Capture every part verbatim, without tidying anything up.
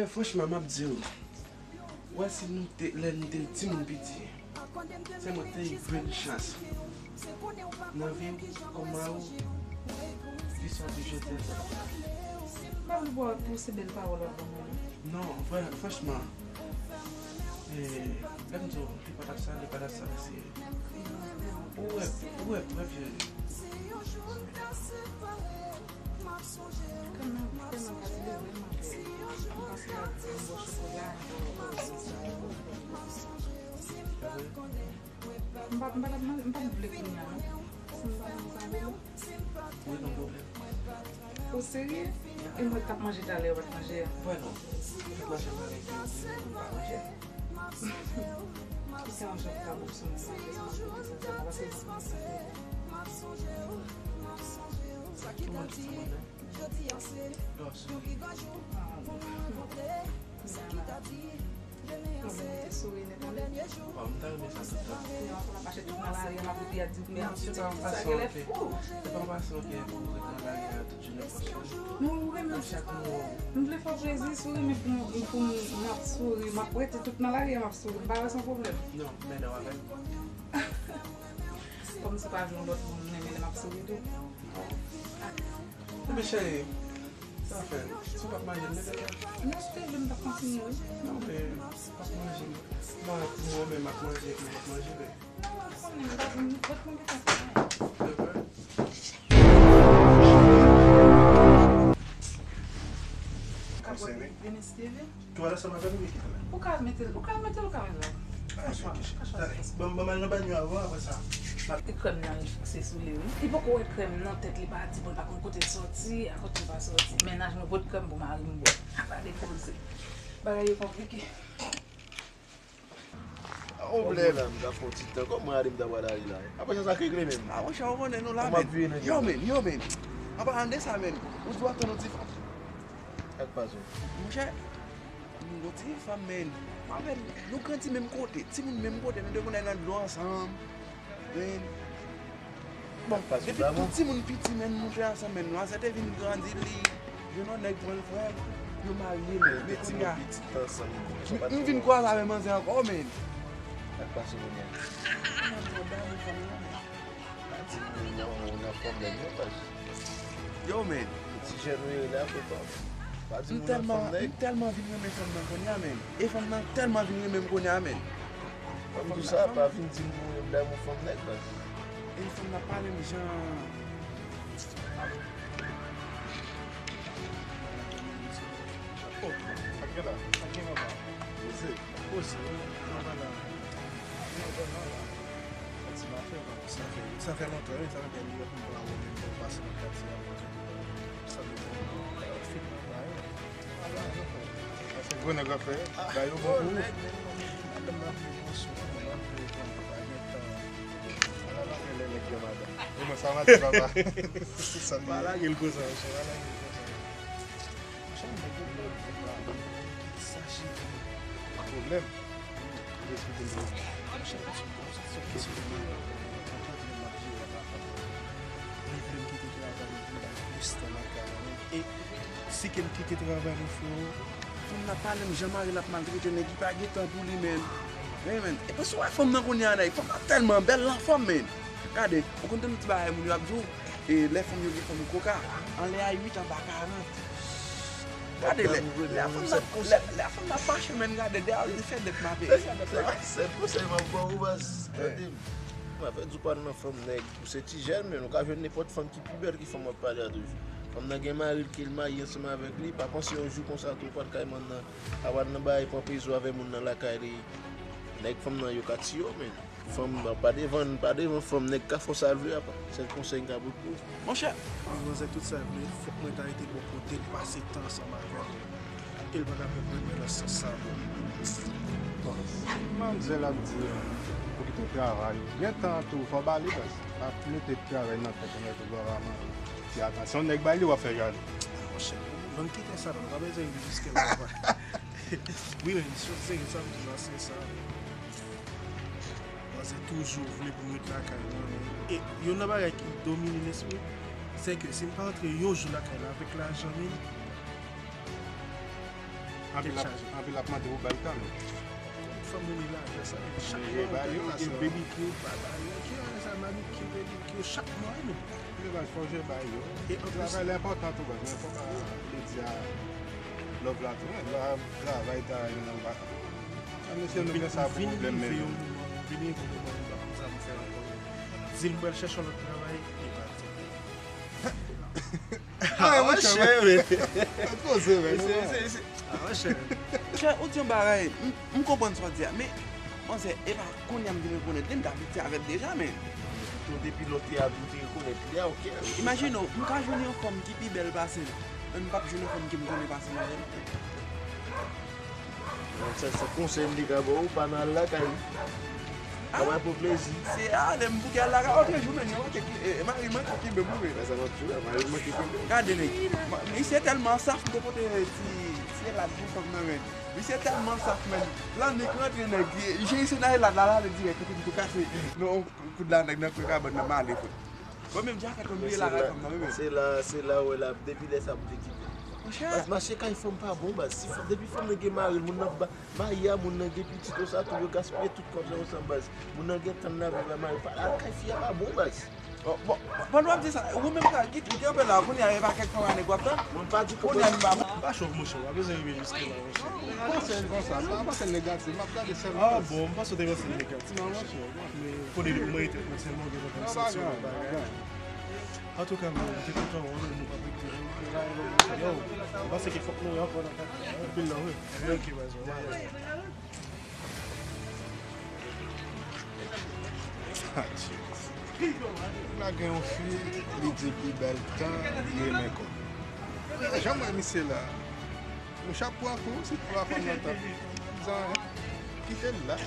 Franchman, m ap di w, wè si nou te, lè nou te timoun piti, se mwen k te jwenn chans nan vi w kòm mari w, ki sòti jodi a. M pa vle pou w ap pouse bèl pawòl w ap ban mwen. Non, fran- franchman, eh, lè m di w, li pa t ap sa, li pa t ap sa, se, ou wè, ou wè, ou wè, vye. Kanmenm, tèlman fatige, vrèman, ke m panse m ap di yon bon chokola, yon bon, yon bon sa. M pa, m pa t ap man- m pa t vle kounye a, non. Si m pa manyen sa, m vle. Wi, non pwoblèm. Ou serye? E mwen k t ap manje talè, ou pa t manje a? Wè non. Ou fèk manje bagay ki yo di m pa manje. Ki se yon jan pou ka bòk sou mwen, sa, ke se mwen pote sa, se mwen pase. Ki mwen di sa mwen menm? Lò, sou. Ah, non. Mwen te souri nèt, tande. Bon, m ta renmen sa tout tan. Kounye a w ap mache tout nan lari a, m ap ri, ap di, men sa genlè fou. Se pa yon fason ke pou ret nan lari a tout jounen konsa. Non, ou renmen. Chak moun. M vle fè w plezi, si w renmen pou m, pou m, m ap souri, m ap rete tout nan lari a, m ap souri. M pa wè se yon pwoblèm. Non, men lè w avè m. Kòm se pa yon lòt moun, m renmen lè m ap souri tou. Ebyen cheri, sa fè, si w p ap manje, m mete la. Non, si te vle, m t ap kontinye, wi. Non, men, m p ap manje. Bon, mwen menm, m ap manje, epi m p ap manje, men. Non, non, m konnen, m p ap, m p ap manje sa. Evre? Konsène. Vini, Steven. Tou al ansanm avè m, oubyen kite l la? Ou ka mete l, ou ka mete l, ou ka mete l la. Ah, se kesyon. Tande, ban m, ban m al nan banyo avan, apre sa. Li krèm nan, li fikse sou li, wi. Li poko wè krèm nan tèt li, pa di bon, li pa konn kote l sòti, a kote l pa sòti. Mennaj mwen pot krèm pou mari m bwè. Apa depoze. Bagay yo konplike. Pwoblèm. Kòm la, m ka fè yon ti tan. Kòm mwen ale, m ta pral ale la. Apre sa, sa k regle menm? Ah, monchè, ou konnen nou la, men. Yo, men, yo, men. An palan de sa, men, ou di w ap tann yon ti fanm. Sa k pase w? Monchè, m gon ti fanm, men. Mwen avè l, nou grandi menm kote, timoun menm kote, nou te konn al nan dlo ansanm. Men, bon, depi tout timoun piti, men, nou te ansanm, men, manzè te vin grandi, li jwenn yon nèg, pran l frè l, yo marye, men, men kounye a, m vin kwaze avè manzè ankò, men. Sa k pase kounye a? Mwen ap di w, bay fanm nan, men. Pa di m non, ou nan fanm nèg non, baz. Yo, men. Ti jèn ou ye la, papa. Pa di m ou nan fanm nèg. M tèlman, m tèlman vin renmen fanm nan kounye a, men. E fanm nan tèlman vin renmen m kounye a, men. Fanm tou sa, pa vin di m ou renmen fanm nèg, baz. E fanm nan pale m jan. Oh, sa k gen la? Sa k gen, papa? Poze. Poze, wi. Travay la. Travay la. Sa fè, sa fè lontan, wi, sa fè bèl lè pou m pa wè menm lè w pase nan katye a, mwen di tou, sa vle di, fit nan bay. Ala, jan fè. Sa se gwo nèg w ap fè. Bay yo bon kou. Madanm nan vle pran swen, madanm vle pran, pa gen tan. Ala, pa fè lè nèg gen madanm. E mwen, sa m ap di papa. Sa l ye. Pa lage l konsa, monchè, pa lage l konsa. Monchè, m gen pwoblèm, sa cheri. Pa pwoblèm. Ou esplike m byen. Monchè, se yon kesyon de mari. Konprann m ap jere a pa fanm nan. Li vle m kite travay, li vle m bay plis tan lakay la, men. E si ke m kite travay, mon frè, fanm nan pale m jan mari l ap maltrete nèg, li pa gen tan pou li, men. Wi, men. E panse w wè fanm nan kounye a, nèg. Fanm nan tèlman bèl, l anfòm, men. Gade, ou konn tande ti bagay moun yo ap di w, e lè fanm yo gen fanm koka, anlè a uit anba karant. Gade lè, lè fanm nan, lè, lè fanm nan mache, men gade, dèyè li fè dèt mape, li fè dèt la. Sèl konsèy m ap ba w, baz, tande m. Mwen fè di w pa nan fanm nèg, ou se ti jèn, men ou ka jwenn nenpòt fanm ki pi bèl ke fanm w ap pale a toujou. Fanm nan gen mari l ke l marye ansanm avèk li, pa panse yon jou konsa tou ou pral kay manman nan, a pral nan bagay pran prezon avè moun nan lakay li. Nèg fanm nan yo ka tiye w, men. Fanm, pa devan, pa devan fanm nèg ka fè w sa l vle a pa. Sèl konsèy m ka ba w. Monchè, manzè tout sa l vle, fòk mwen ta rete bò kote l, pase tan ansanm avè l. E l pa ka konprann mwen nan sans sa, bon. Bon, manzè l ap di, pou kite travay. Gen tan tou, fò ba li, baz. Pa mete travay nan tèt ou, mete travay nan ti atansyon nèg bay li, w ap fè jalou. Ah, monchè, bann kite sa, non, nou pa bezwen rive jiske la, papa. Wi, men, sou serye, sa m di w la, se sa. Manzè toujou vle pou m ret lakay mwen. E youn nan bagay ki domine lespri m, se ke si m pa antre yon jou lakay la avèk lajan, men, Anpil ap, anpil ap mande pou bay tan. Fanm rele lajan sa, men chak mwa ou gen baby cute, pa bay. Ki bagay sa, manikir, pedikir, chak mwa, wi, men. Lè baz fò je bay yo. E an plis, travay la enpòtan tou, baz, men fò pa neglije love la tou, men. Lè travay ta, yon nan pa. Mesye, nou gen sa pou pwoblèm, men. Vini pou nou ban m sa pou fè ankò. Di l m pral chèche yon lòt travay, li pa di. Ah, monchè, men. Poze, men. Ah, monchè. Monchè, ou di yon bagay, m, m konprann sa w di a, men, manzè, e pa kounye a m vin rekonèt li, m t ap piti avè l deja, men. Tou depi lontan ou te rekonèt li a, ok. Imajine w, m ka jwenn yon fanm ki pi bèl pase l, men m p ap jwenn yon fanm ke m konnen pase l avè l. Sa, se konsèy m te ka ba w, pa nan al lakay li. Ah, pa pran plezi. Se a, lè m bouke al lakay, otrejou, men, yo manke ki, e, mari m manke kenbe m wi. Sa m ap di w la, mari m manke kenbe m. Gade, nèg, misye tèlman saf, m te pote ti, ti elad pou fanm nan, men. Misye tèlman saf, men. Lannik rantre, nèg, jezi se nan elad la, l ale dirèk, kote m tou kase. Non, kout la, nèg, nan kwen kabann nan, m ale, frè. Mwen menm, djakèt mwen bliye lakay fanm nan, wi, men. Se la, se la, wè la, depi lè sa pou te kite. Monchè. Baz, mache kay fanm pa bon, baz. Si fanm, depi fanm nan gen mari l, moun nan ba, mayi a, moun nan gen pitit, konsa, tou yo gaspiye tout kòb sa ansanm, baz. Moun nan gen tan nan viv la, mari pa, al kay fi a pa bon, baz. Oh, bon, pandan w ap di sa, ou menm ka, ki, ou kanpe la, kounye a, e pa kèk fanm a nèg w ap tann? Mwen pa di kounye a, m pa, m pa cho, monchè, w ap bezwen rive jiske la, monchè. Panse l konsa, m pa panse l negatif, m ap gade sèlman. Ah, bon, m panse w te panse l negatif. Non, monchè. Men kote li pou mwen tèt mwen sèlman gen kontan santi yon bagay. Antouka, men, mwen te kontan wè nou, nou pa pete. Yo, m panse ke fòk nou wè ankò nan kat la. Anpil love, wi. Ok, baz, bye. Sa tchik. La gen yon fi, li di l pi bèl tan, li renmen kò l. Jan m wè misye la. Yon chapo a kou, si pou a fanm nan tann. Zan, kite l la.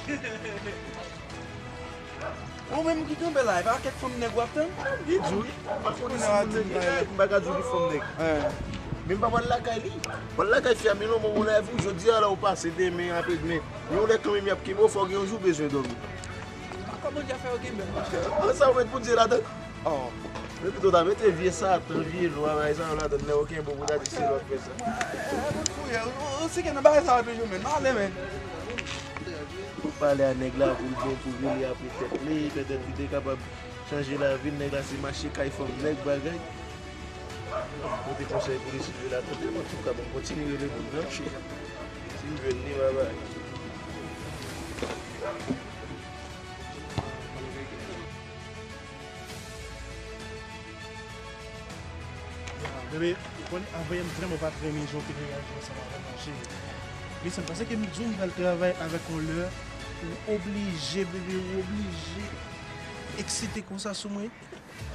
Ou menm ki kanpe la, e pa kèk fanm nèg w ap tann? Li di wi. Pa konnen si moun nèg li, m pa ka di w li fanm nèg. Men m pa pral lakay li. Pral lakay fi a, men non, bon, bon, la, pou jodi a la ou pase, demen, apre demen. Men yon lè kanmenm y ap kenbe w, fò gen yon jou bezwen dòmi. Kòman Bondye fè yo kenbe m? An sa ou met Bondye ladan? Oh. Men pito ta mete vye satan, vye lwa, bagay sa yo ladan, lè yo kenbe w pou ta di se lòt fè sa. Moun fou ye, ou sike nan bagay sa yo toujou, men. M ale, men. Ou pale a nèg la pou l bon, pou rele apre tèt li, petèt li te kapab chanje lavi l, nèg la se mache kay fanm nèg bagay. Pote konsèy pou li, si l vle l a tande m, antouka, bon, kontinye rele moun nan. Si m jwenn li, babay. Bebe, ou konnen, anvan yè m vrèman pa t renmen jan w te reyaji ansanm avè m nan, cheri. Listen, paske m di w m pral travay avèk yon lè, ou oblije, bebe, ou oblije eksite konsa sou mwen.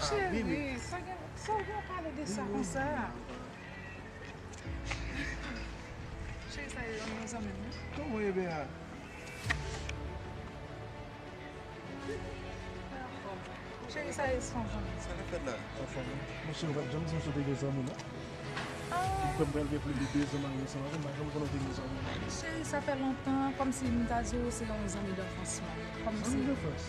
Ah, bebe. Cheri, sa gen, sa w gen w pale de sa konsa? Cheri, sa e yon zanmi m wi. Kòman w ye, Bea? Cheri, sa e son fanmi. Sa k ap fèt la? Anfòm wi. Monchè, ou pa t janm di m si w te gen zanmi non. Ah. M kwè m pral gen plis de de zan marye ansanm avè w, m pa janm konnen w te gen zanmi non. Cheri, sa fè lontan, kòmsi m ta di w se yon zanmi danfans mwen. Kòmsi. Zanmi danfans?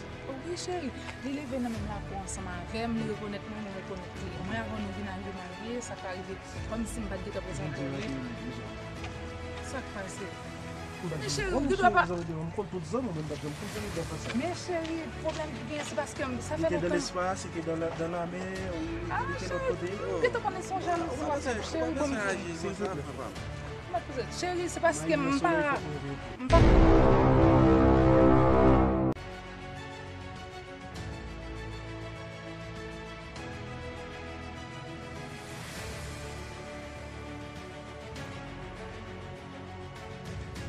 Wi, cheri. Li leve nan menm lakou ansanm avè m, li rekonèt mwen, mwen rekonèt li. Mwen avan nou vin arive marye, sa ka rive kòmsi m pa t gentan prezante w li. Sa k pase? Men cheri, ou gen dwa pa. M konn tout zanmi w, men m pa t janm konn zanmi danfans sa. Men cheri, pwoblèm ki genyen, se paske m, sa fè lontan. Li te dans l'espace, li te dans la, dans la mer, ou li te lòt kote. Ah, cheri, ou gentan konnen se yon jalouzi, cheri, bon, m di. Silvouplè. Cheri, se paske m pa, m pa.